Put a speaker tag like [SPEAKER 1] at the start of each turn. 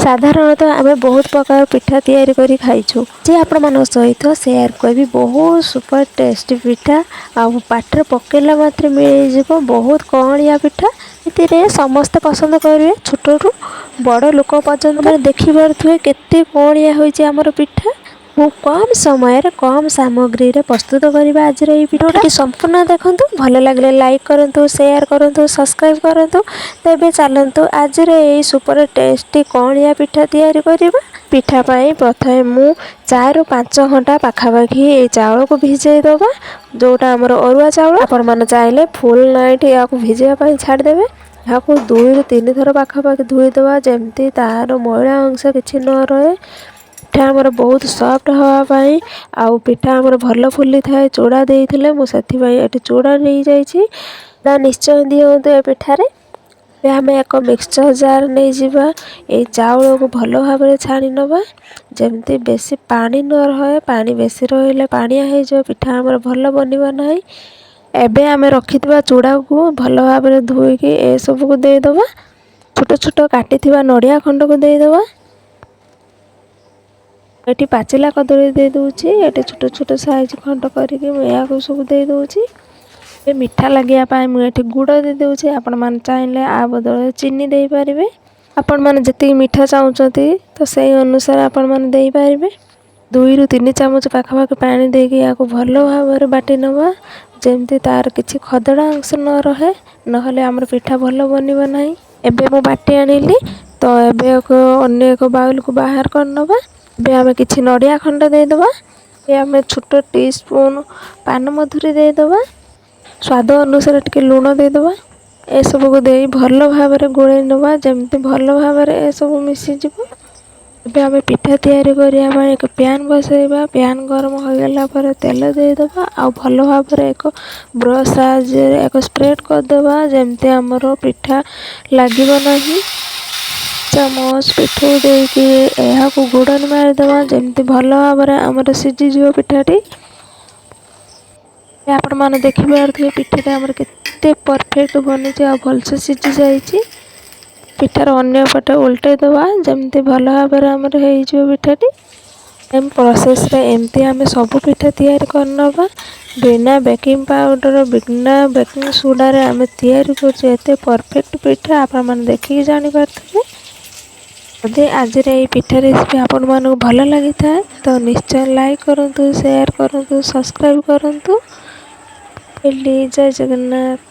[SPEAKER 1] ସାଧାରଣତଃ ଆମେ ବହୁତ ପ୍ରକାର ପିଠା ତିଆରି କରି ଖାଇଛୁ ଯେ ଆପଣମାନଙ୍କ ସହିତ ସେୟାର କରିବି ବହୁତ ସୁପର ଟେଷ୍ଟି ପିଠା ଆଉ ପାଟିରେ ପକେଇଲା ମାତ୍ରେ ମିଳିଯିବ ବହୁତ କଅଁଳିଆ ପିଠା। ଏଥିରେ ସମସ୍ତେ ପସନ୍ଦ କରିବେ, ଛୋଟରୁ ବଡ଼ ଲୋକ ପର୍ଯ୍ୟନ୍ତ। ମାନେ ଦେଖିପାରୁଥିବେ କେତେ କଅଁଳିଆ ହୋଇଛି ଆମର ପିଠା। ଖୁବ୍ କମ୍ ସମୟରେ, କମ୍ ସାମଗ୍ରୀରେ ପ୍ରସ୍ତୁତ କରିବା ଆଜିର ଏଇ ପିଠାଟି। ସମ୍ପୂର୍ଣ୍ଣ ଦେଖନ୍ତୁ, ଭଲ ଲାଗିଲେ ଲାଇକ୍ କରନ୍ତୁ, ସେୟାର କରନ୍ତୁ, ସବସ୍କ୍ରାଇବ୍ କରନ୍ତୁ। ତେବେ ଚାଲନ୍ତୁ, ଆଜିର ଏଇ ସୁପର ଟେଷ୍ଟି କଅଁଳିଆ ପିଠା ତିଆରି କରିବା। ପିଠା ପାଇଁ ପ୍ରଥମେ ମୁଁ 4ରୁ 5 ଘଣ୍ଟା ପାଖାପାଖି ଏଇ ଚାଉଳକୁ ଭିଜେଇ ଦେବା, ଯେଉଁଟା ଆମର ଅରୁଆ ଚାଉଳ। ଆପଣମାନେ ଚାହିଁଲେ ଫୁଲ୍ ନାଇଟ୍ ଏହାକୁ ଭିଜେଇବା ପାଇଁ ଛାଡ଼ିଦେବେ। ଏହାକୁ 2ରୁ 3 ଥର ପାଖାପାଖି ଧୋଇଦେବା, ଯେମିତି ତାର ମଇଳା ଅଂଶ କିଛି ନ ରହେ। ପିଠା ଆମର ବହୁତ ସଫ୍ଟ ହେବା ପାଇଁ ଆଉ ପିଠା ଆମର ଭଲ ଫୁଲିଥାଏ ଚୁଡ଼ା ଦେଇଥିଲେ। ମୁଁ ସେଥିପାଇଁ ଏଠି ଚୁଡ଼ା ନେଇଯାଇଛି। ଚୁଡ଼ା ନିଶ୍ଚୟ ଦିଅନ୍ତୁ ଏ ପିଠାରେ। ଏବେ ଆମେ ଏକ ମିକ୍ସଚର୍ ଜାର୍ ନେଇଯିବା। ଏଇ ଚାଉଳକୁ ଭଲ ଭାବରେ ଛାଣି ନେବା, ଯେମିତି ବେଶୀ ପାଣି ନ ରହେ। ପାଣି ବେଶୀ ରହିଲେ ପାଣିଆ ହେଇଯିବ, ପିଠା ଆମର ଭଲ ବନିବ ନାହିଁ। ଏବେ ଆମେ ରଖିଥିବା ଚୁଡ଼ାକୁ ଭଲ ଭାବରେ ଧୋଇକି ଏସବୁକୁ ଦେଇଦେବା। ଛୋଟ ଛୋଟ କାଟିଥିବା ନଡ଼ିଆ ଖଣ୍ଡକୁ ଦେଇଦେବା। ଏଠି ପାଚିଲା କଦଳୀ ଦେଇ ଦେଉଛି। ଏଠି ଛୋଟ ଛୋଟ ସାଇଜ୍ ଖଣ୍ଡ କରିକି ମୁଁ ଏହାକୁ ସବୁ ଦେଇ ଦେଉଛି। ଏବେ ମିଠା ଲାଗିବା ପାଇଁ ମୁଁ ଏଠି ଗୁଡ଼ ଦେଇ ଦେଉଛି। ଆପଣମାନେ ଚାହିଁଲେ ଆ ବଦଳରେ ଚିନି ଦେଇପାରିବେ। ଆପଣମାନେ ଯେତିକି ମିଠା ଚାହୁଁଛନ୍ତି, ତ ସେଇ ଅନୁସାରେ ଆପଣମାନେ ଦେଇପାରିବେ। 2ରୁ 3 ଚାମଚ ପାଖାପାଖି ପାଣି ଦେଇକି ଏହାକୁ ଭଲ ଭାବରେ ବାଟି ନେବା, ଯେମିତି ତାର କିଛି ଖଦଡ଼ା ଅଂଶ ନ ରହେ, ନହେଲେ ଆମର ପିଠା ଭଲ ବନିବ ନାହିଁ। ଏବେ ମୁଁ ବାଟି ଆଣିଲି, ତ ଏବେ ଏକ ଅନ୍ୟ ଏକ ବାଉଲକୁ ବାହାର କରିନେବା। ଏବେ ଆମେ କିଛି ନଡ଼ିଆ ଖଣ୍ଡ ଦେଇଦେବା। ଏବେ ଆମେ ଛୋଟ ଟି ସ୍ପୁନ୍ ପାନମଧୁରୀ ଦେଇଦେବା। ସ୍ୱାଦ ଅନୁସାରେ ଟିକେ ଲୁଣ ଦେଇଦେବା। ଏସବୁକୁ ଦେଇ ଭଲ ଭାବରେ ଗୋଳେଇ ନେବା, ଯେମିତି ଭଲ ଭାବରେ ଏସବୁ ମିଶିଯିବ। ଏବେ ଆମେ ପିଠା ତିଆରି କରିବା ପାଇଁ ଏକ ପ୍ୟାନ୍ ବସାଇବା। ପ୍ୟାନ୍ ଗରମ ହୋଇଗଲା ପରେ ତେଲ ଦେଇଦେବା ଆଉ ଭଲ ଭାବରେ ଏକ ବ୍ରସ୍ ସାହାଯ୍ୟରେ ଏକ ସ୍ପ୍ରେଡ଼୍ କରିଦେବା, ଯେମିତି ଆମର ପିଠା ଲାଗିବ ନାହିଁ। ଚାମଚ ପିଠଉ ଦେଇକି ଏହାକୁ ଘୋଡ଼ଣି ମାରିଦେବା, ଯେମିତି ଭଲ ଭାବରେ ଆମର ସିଝିଯିବ ପିଠାଟି। ଆପଣମାନେ ଦେଖିପାରୁଥିବେ, ପିଠାଟା ଆମର କେତେ ପରଫେକ୍ଟ ବନିଛି ଆଉ ଭଲସେ ସିଝି ଯାଇଛି। ପିଠାର ଅନ୍ୟ ପଟେ ଓଲଟେଇ ଦେବା, ଯେମିତି ଭଲ ଭାବରେ ଆମର ହେଇଯିବ ପିଠାଟି। ସେମ୍ ପ୍ରୋସେସ୍ରେ ଏମିତି ଆମେ ସବୁ ପିଠା ତିଆରି କରିନେବା। ବିନା ବେକିଂ ପାଉଡ଼ର, ବିନା ବେକିଂ ସୋଡ଼ାରେ ଆମେ ତିଆରି କରୁଛୁ ଏତେ ପରଫେକ୍ଟ ପିଠା, ଆପଣମାନେ ଦେଖିକି ଜାଣିପାରୁଥିବେ। ଯଦି ଆଜିର ଏଇ ପିଠା ରେସିପି ଆପଣମାନଙ୍କୁ ଭଲ ଲାଗିଥାଏ, ତ ନିଶ୍ଚୟ ଲାଇକ୍ କରନ୍ତୁ, ସେୟାର କରନ୍ତୁ, ସବସ୍କ୍ରାଇବ୍ କରନ୍ତୁ। ଜୟ ଜଗନ୍ନାଥ।